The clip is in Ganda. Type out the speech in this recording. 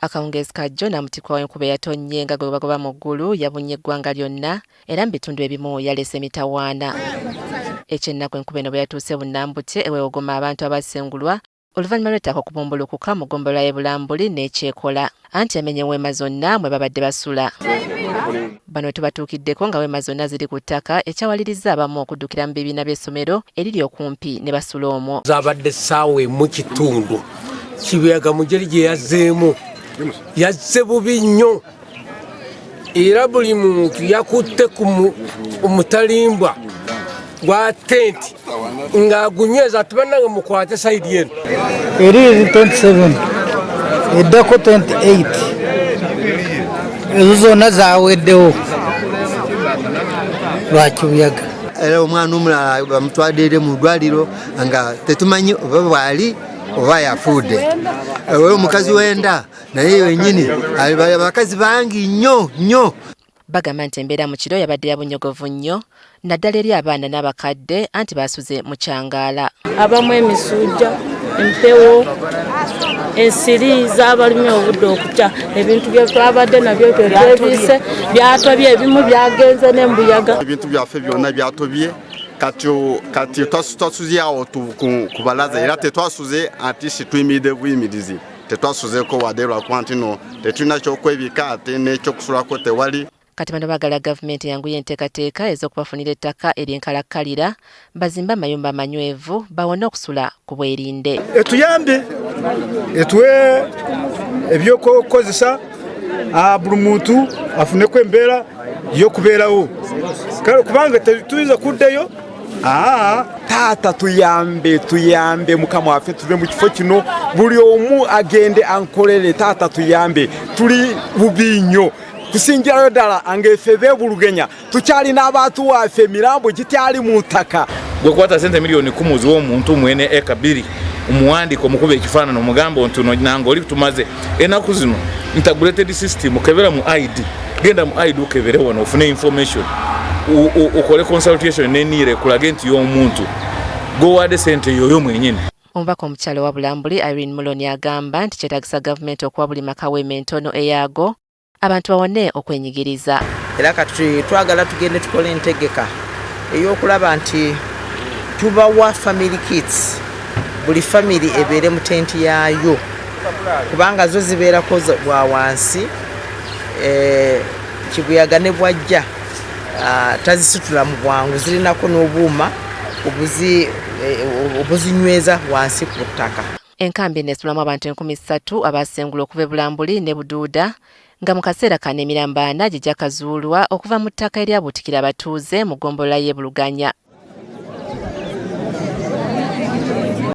Akawungeezi ka jjo namutikwa w'enkuba eyatonnye nga gwe bagoba mu ggulu yabunnye eggwanga lyonna era mu bitundu ebimu yaleese emitawaana. Ekyennaku enkuba eno bwe yatuuse Bunnambute ewewogoma abantu abasengulwa oluvannyuma lw'ettaka okubumbulukuka mu ggombolola y'e Bulambuli n'ekyekola anti yamenye weema zonna mwe babadde basula. Bano tubatuukiddeko nga weema zonna ziri ku ttaka ekyawalirizza abamu okuddukira mu bibiina by'essomero eriri okumpi ne basula omwo. Zabadde ssaawa emu kitundu kibuyaga mu ngeri gye yazzeemu yazze bubi nnyo era buli muntu yakutte ku mutalimbwa gwa tenti ng'agunyweza ati bannange mukwate sayidi eno. Eri eri 27 eddako 28 ezo zonna zaweddewo lwa kibuyaga. Era omwana omulala bamutwadde eri mu ddwaliro nga tetumanyi oba bwali oba yafuudde. Omukazi w'enda naye wenyini abakazi bangi nnyo nnyo. Bagamba nti embeera mu kiro yabadde ya bunyogovu nnyo naddala eri abaana n'abakadde anti baasuze mu kyangaala. Abamu emisujja, empewo, ensiri z'abalimi obudde okukya, ebintu bye twabadde nabyo twebise byatobye, ebimu byagenze n'embuyaga. Ebintu byaffe byonna byatobye kati kati twasuze awo ku balaza era tetwasuze anti situyimiridde buyimirizi. Tetwasuzeeko wadde lwakuba nti no tetulina kyokwebika ate n'ekyokusulako tewali. Kati bano baagala gavumenti eyanguye enteekateeka ez'okubafunira ettaka ery'enkalakkalira bazimbe amayumba amanywevu bawone okusula ku bwerinde. Etuyambe etuwe ebyokukozesa buli muntu afuneko embeera y'okubeerawo kubanga tetuyinza kuddayo. Taata tuyambe, tuyambe mukama waffe tuve mu kifo kino, buli omu agende ankolere. Taata tuyambe, tuli bubi nnyo kusingirayo ddala ng'effe b'ebulugenya tukyalina abantu waffe emirambo gityali mu ttaka. Gwe kwata sente 10,000,000 oziwe omuntu mwene eka 2 omuwandiike omukuba ekifaananyi omugambe nti ono nange oli tumaze ennaku zino integrated system kebera mu ID, genda mu ID okebere wano ofune information okole consultation ne NIRA ekulage nti y'omuntu gwowadde sente yoyo mwenyini. Omubaka omukyala owa Bulambuli Irene Muloni agamba nti kyetaagisa gavumenti okuwa buli maka weema entono eyaago abantu bawone okwenyigiriza. Era kati twagala tugende tukole entegeka ey'okulaba nti tubawa family kits, buli family ebeere mu tenti yaayo kubanga zo zibeerako bwa wansi, kibuyaga ne bwajja tazisitula mu bwangu, zirinako n'obuuma obuzinyweza wansi ku ttaka. Enkambi eno esulamu abantu 3000 abaasengulwa okuva e Bulambuli ne Buduuda nga mu kaseera kano emirambo ana gye gyakazuulwa okuva mu ttaka eryabuutikira abatuuze mu ggombolola y'e Buluganya.